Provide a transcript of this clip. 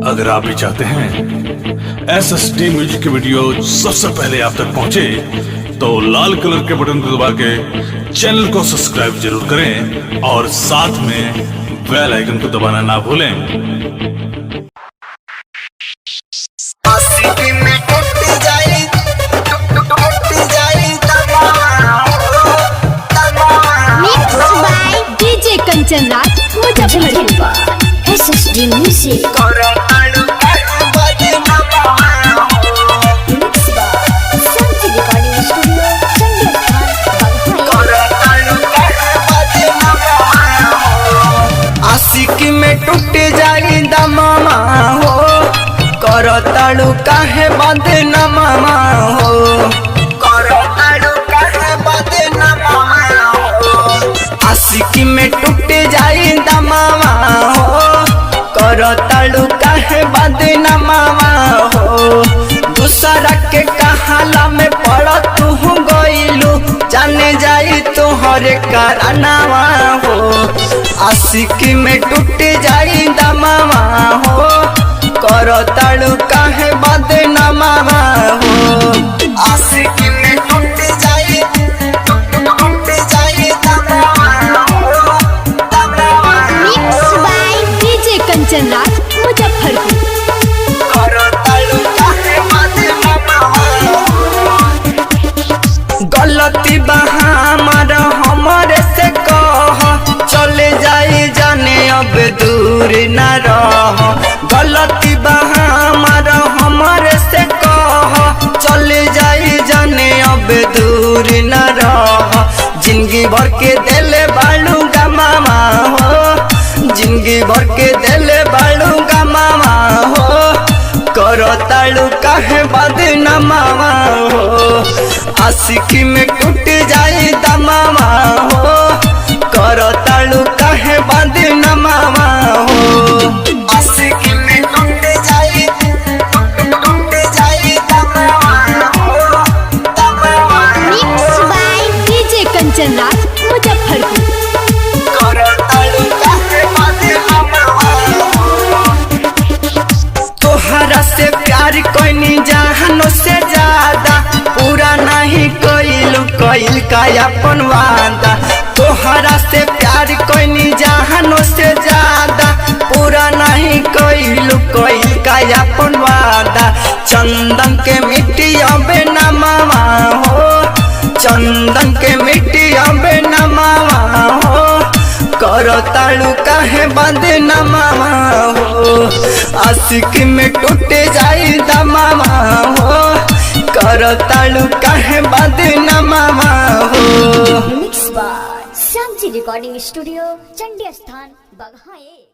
अगर आप भी चाहते हैं एसएसडी म्यूजिक के वीडियो सबसे पहले आप तक पहुंचे, तो लाल कलर के बटन को दबा के चैनल को सब्सक्राइब जरूर करें और साथ में बेल आइकन को दबाना ना भूलें। Mixed by DJ Kanchan Raj Muzaffarpur. SSD Music. Mixed by Santi Recording Studio, Chandigarh, Baghaei. आशिक में टूट जाई दमामा हो, करताड़ू काहे बदनामा हो, करताड़ू काहे बदनामा हो। आशिक में टूट जाई दमामा हो, करताड़ू काहे बदनामा हो। दूसरा के कहाला में पड़ तू गइलू, जाने जाई तोहरे कारनामा हो। आशिक में टूट जाई दमामा हो, करताड़ू काहे बदनामा हो। आशिक में टूट जाई, टूट जाई दमामा हो, दमामा। Mixed by DJ Kanchan Raj Muzaffarpur. करताड़ू काहे बदनामा हो। गलती बा हमार, हमरे से कह, चले जाई जाने अब दूर न रह। गलती बा हमार, हमरे से कह, चले जाई जाने अब दूर न रह। जिंदगी भर के दिल बालू गमामा हो, जिंदगी भर के दिल बालू गमामा हो। करताड़ू काहे बदनामा हो, आशिक में टूट जाई दमामा हो। करताड़ू काहे बदनामा हो, आशिक में टूट जाई, टूट जाई दमामा हो, दमामा। Mixed by DJ Kanchan Raj Muzaffarpur. करताड़ू काहे बदनामा हो। तोहरा से प्यार कोइनी जहानो से ज्यादा, पूरा नहीं कइलू कइल का अपन वादा। तोहरा से प्यार कोइनी जहानो से ज्यादा, पूरा नहीं कइलू कइल का अपन वादा। चंदन के मिट्टी अबे न मामा हो, चंदन के मिट्टी अबे न मामा हो। करताड़ू काहे बदनामा हो, आशिक में टूट जाई दमामा हो। करताड़ू काहे बदनामा हो। Mixed by Santi Recording Studio, Chandigarh, Baghaei.